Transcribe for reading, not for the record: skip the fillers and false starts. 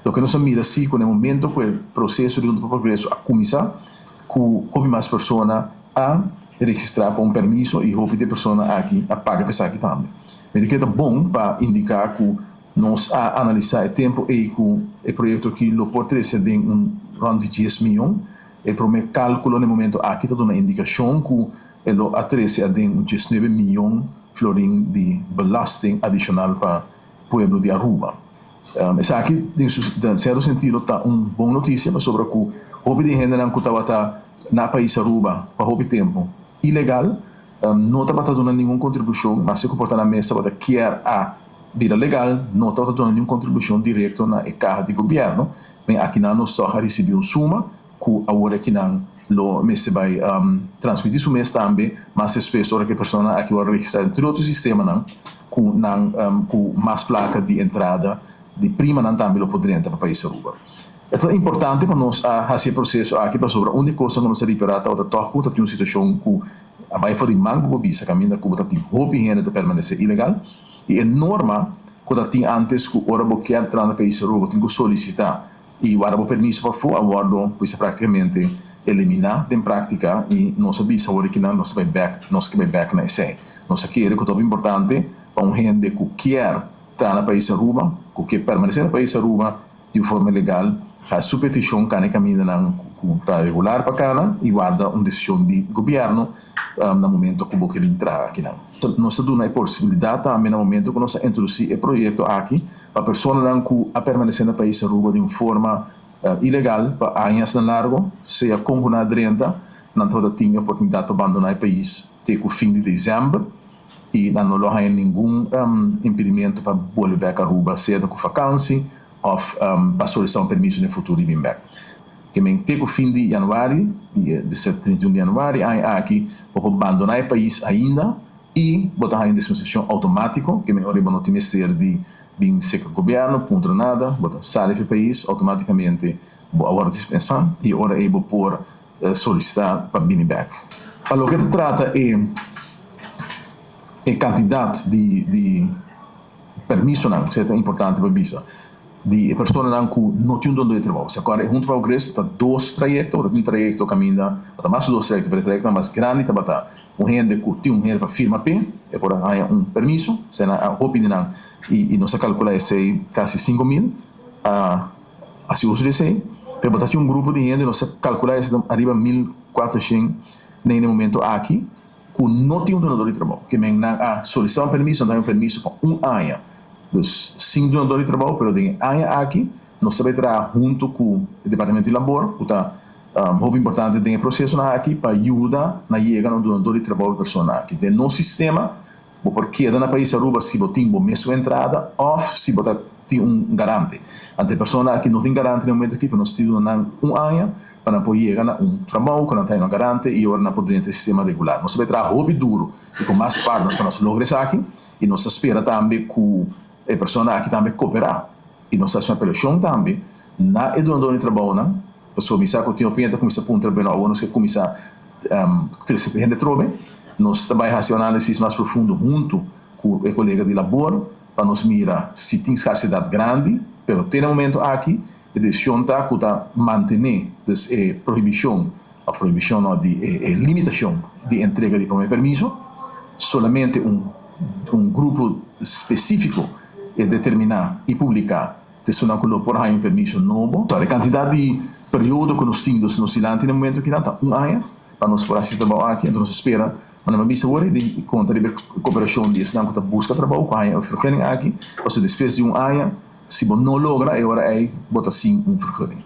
Loke nos a mira si ku na momento ku e proseso di Huntu pa Progreso a kuminsá, ku hopi mas persona a registrá pa un permiso i hopi di e persona aki a paga pa esaki tambe. Mi ta kere ta bon pa indiká ku nos a analisá e tempu ei ku e proyekto aki lo por trese den un rònt di 10 mion. E promé kálkulo na e momento aki ta duna indikashon ku e lo a trese aden un 19 mion florin di belasting adishonal pa pueblo di Aruba. Esaki, den sierto sentido, ta un bon notisia, pasobra ku hopi di hendenan ku tabata na pais Aruba pa hopi tempu ilegal, no tabata duna ningun kontribushon, mas ku por ta nan mes tabata kier a bira legal, no tabata duna ningun kontribushon direkto na e kaha di gobièrnu. Ma akinan nos a risibí un suma ku awor akinan lo mester bai transmití su mes tambe, mas despues ora ku e persona aki a registrá den otro sistemanan ku nan ku mas plaka di entrada di primanan tambe lo por drenta pa pais Aruba. Ta importante pa nos a hasi e proseso aki pasobra un di e kosnan ku nos a ripará ta tòg ku tin un situashon ku a bai for di man ku bisa kaminda ku tin hopi hende ta permanesé ilegal i e norma ku tin antes ku ora bo kier traha na pais Aruba tin ku solisitá i warda bo permiso pafó a wòrdu pues práktikamente eliminá den práktika i nos a bisa awor ku nos bai bèk, nos ke bai bèk na esei. Nos ke ku ta importante pa un hende ku kier traha na pais Aruba, ku ke permanesé na pais Aruba di forma legal, hasi petishon kana kamindanan ku ta regular pa kana i warda un desishon di gobièrnu na momento ku bo ke entra akinan. Nos ta duna e posibilidat tambe na momento ku nos a introdusí e proyekto aki pa personanan ku a permanesé na pais Aruba di un forma ilegal pa añanan largu, sea kon ku nan a drenta, nan tin e oportunidat pa bandoná e pais te ku fin di desèmber i nan no lo haña ningun impedimento pa bolbe bèk Aruba, sea ku vakansi òf pa solisitá un permiso den futuro di bin bèk. Ke men te ku fin di yanüari, di 31 di yanüari, aki, pa bandoná e pais ainda i bo ta haña dispensashon outomátiko, ke men ora no tin mester di bin serka gobièrnu, puntra nada, bo ta sali di e pais, outomátikamente bo a wòrdu dispensá i ora ei bo por solisitá pa bini bèk. Pa loke ta trata e kantidat di permisonan, esei ta importante pa bisa, di personanan ku no tin un dunadó di trabou. Awor, Huntu pa Progreso ta dos trayekto, un trayekto kaminda, ta mas dos trayekto, pero e trayekto mas grandi tabata un hende ku tin un hende pa firma p'e, e por haña un permiso, sena hopi di nan i nos a kalkulá esei kasi 5.000, hasi uso di esei, pero tin un grupo di hende, nos a kalkulá esei ariba 1400 na e momento aki, ku no tin un dunadó di trabou, ke men nan a solisitá un permiso, nan un permiso pa un aña. Dus sin dunadó di trabou, pero den aña aki, nos ta traha huntu ku e departamento di labor, ku ta hopi importante den e proseso aki, pa yuda na yega na un dunadó di trabou persona aki. Den nos sistema, bo por keda na pais Aruba si bo tin bo mes entrada òf si bo tin un garante. Anto e persona aki no tin garante na e momento aki, pero nos tin un aña pa por yega na un trabou ku nan tin un garante i ora nan por drenta e sistema regular. Nos ta traha hopi duru i ku mas partners pa nos logra esaki i nos ta spera tambe ku e persona aki tambe kooperá. I nos ta hasi un apelashon tambe na e dunadó di trabounan, pasobra mi sa ku tin opinion ta kuminsá puntra, bueno, awor nos ke kuminsá trese hende trobe, nos ta bai hasi un análisis mas profundo huntu ku e kolega di labor pa nos mira si tin skarsedat grandi, pero te na e momento aki e desishon ta ku ta mantené dus e prohibishon, òf prohibishon no, di e limitashon di entrega di promé permiso, solamente un grupo spesífiko e determiná i publiká esnan ku lo por haña un permiso nobo. E kantidat di periodo ku nos tin, dus nos dilanti na e momento aki ta un aña pa nos por hasi trabou aki, anto nos ta spera, ma nan bisa awor di konta riba kooperashon di esnan ku ta buska trabou ku haña un vergunning aki, pasobra despues di un aña, si bo no logra, e ora ei bo ta sin un vergunning.